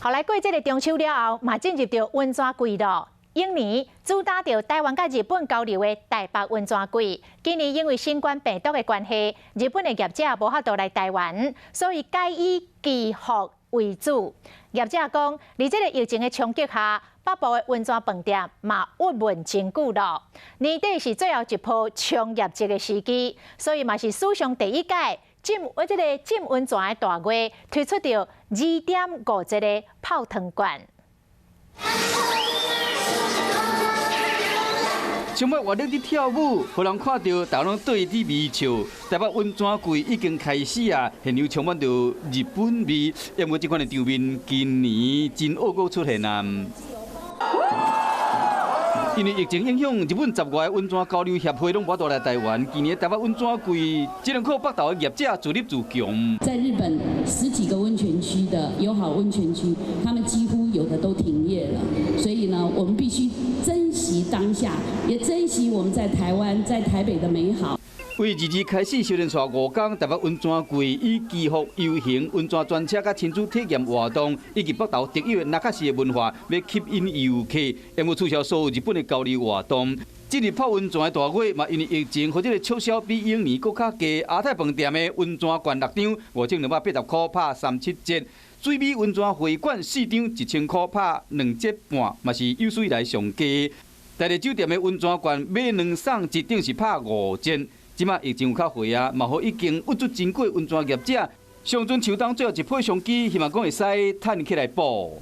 後來過這个中秋了後，嘛進入著溫泉季囉。往年主打著台灣佮日本交流的台北溫泉季，今年因為新冠病毒的關係，日本的業者無法度來台灣，所以改以祈福為主。業者講，佇這个疫情的衝擊下，北部的溫泉飯店嘛鬱悶真久囉。年底是最後一波衝業績的時機，所以嘛是史上第一屆浸這个浸溫泉的大月推出著2.5折的泡湯券。充滿活力佇跳舞，予人看著，大家攏對伊佇微笑。台北溫泉季已經開始啊，現場充滿著日本味。不過這款的場面今年真惡閣出現啊！因為疫情影響，日本10外個溫泉交流協會攏無法度來台灣。今年台北溫泉季，只能靠北投的業者自立自強。在日本十幾個溫泉區的友好溫泉區，他們幾乎有的都停業了。所以呢，我們必須珍惜當下，也珍惜我們在台灣、在台北的美好。為22開始，小連續5天，台北溫泉季以祈福遊行、溫泉專車佮親子體驗活動，以及北投特有的那卡西的文化，欲吸引遊客，也無取消所有日本的交流活動。這日泡溫泉的大月嘛，因為疫情，予這个促銷比往年閣較低。阿泰飯店的溫泉券6張，5280塊拍37折；水美溫泉會館4張1000塊拍2折半，嘛是有史以來上低。台麗酒店的溫泉券買兩送一等是拍5折。這馬疫情有較緩啊，嘛予已經鬱卒真久的溫泉業者，上陣秋冬最後一批商機，希望講會使趁起來補。